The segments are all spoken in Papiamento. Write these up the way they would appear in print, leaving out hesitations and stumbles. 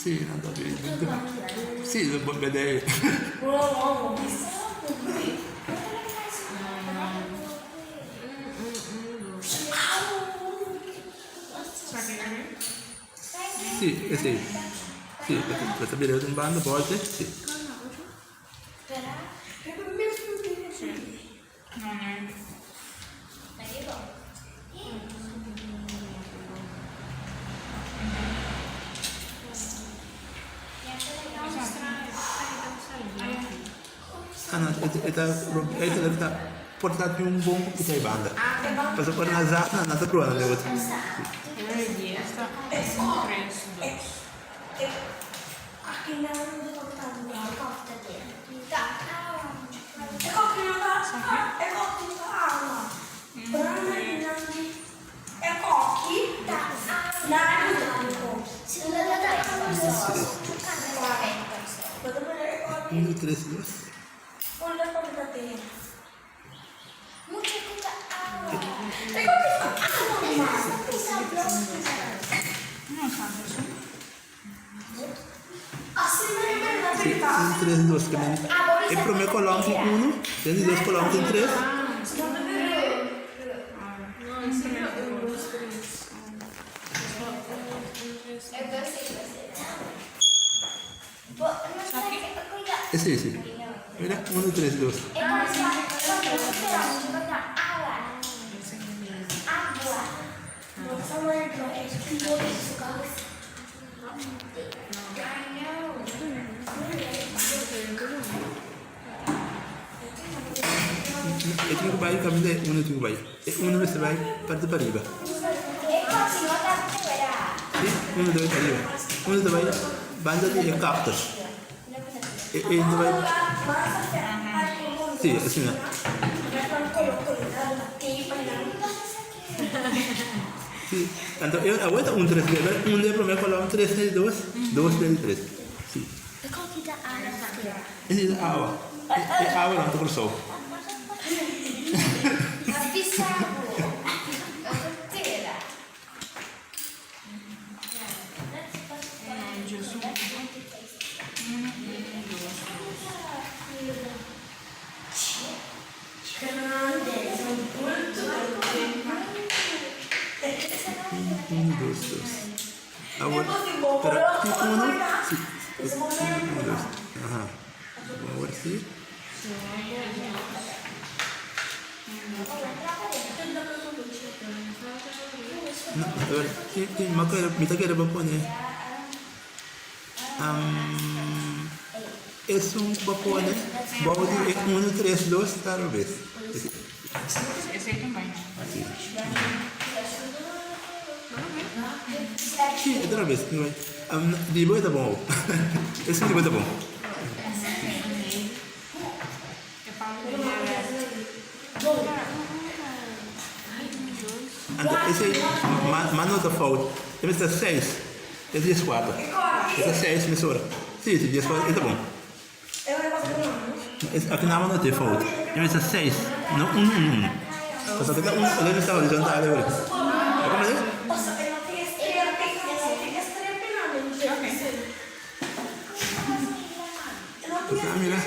Si, nan ta bin. Si, lo por bebe. Si, esei. Si, bo ta bira un banda bolte. Si. Ah no, e ta e ta e ta por ta tin un bon ku ta e banda. Pasobra ora nan zag nan nan ta proba nan den otro. Un, tres, dos. Sí, un, tres, dos. Ke men e promé kolòn tin unu, den di dos kolòn tin tres. Esei sí. Mira, unu, tres, dos. E tin ku bai kaminda e unu tin ku bai. E unu mester bai parti pariba. Si, unu ta bai pariba. Unu ta bai banda di e cactus. E e ta bai Si, asina. Si, anto e awor ta un tres bebe. Un den prome kolom, tres den di dos, dos den di tres. Si. Esei ta awa. E awa nan ta Kòrsou. Un, dos, dos. Awor, pero tin uno, si, un, dos, aha. Awor si. No, awor, tin, tin, mi a mi ta kere bo pone, esun ku bo pone bou di e uno, tres, dos ta robes. Esei tambe. Si. Sí, e ta robes. Di bo e ta bon. Esun di bo ta bon. Anto esei ma no ta fout. E mester ta seis. E ta dieskuater. E ta seis mesora. Sí, sí, dieskuater e ta bon. Aki nan no tin fout. E mester seis, no unu unu unu. Pasobra ta unu e mester horizontal e ora. Bo comprende? Bo sa mira.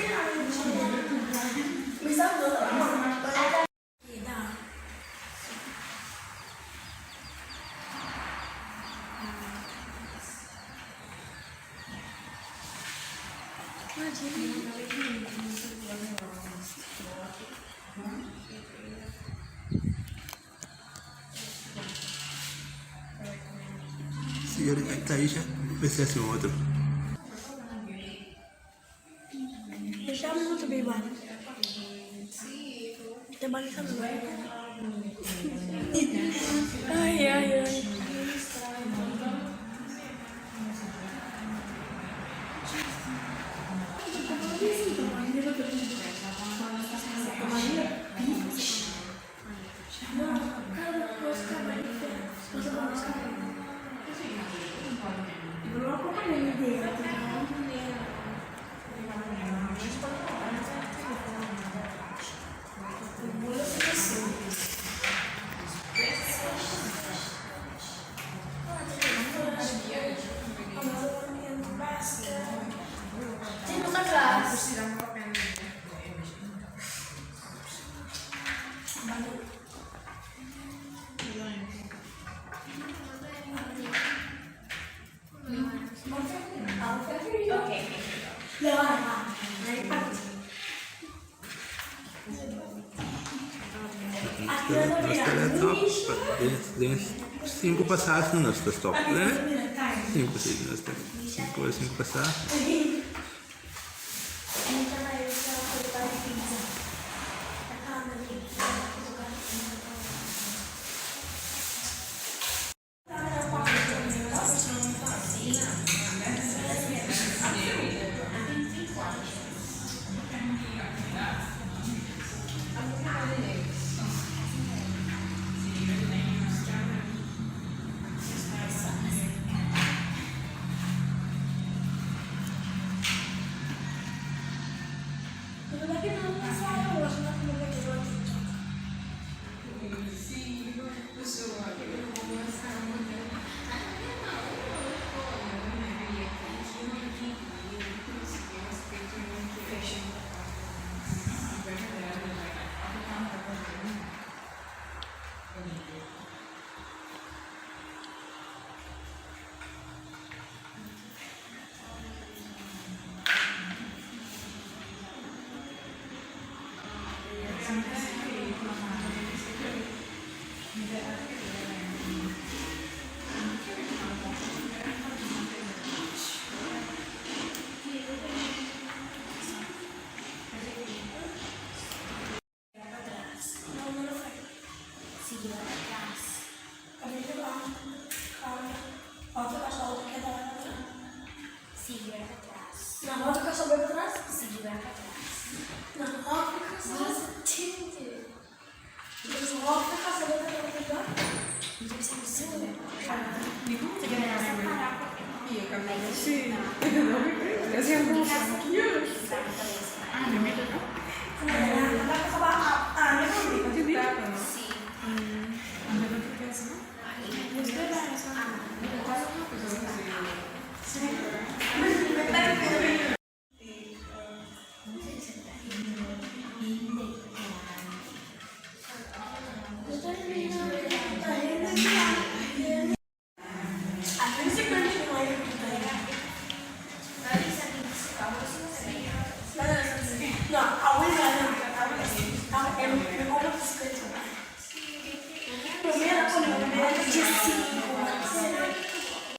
Si Taisha mester hasi un otro. Nos ta let op den sinku pasá nos ta stop. Sinku nos ta sinku pasá.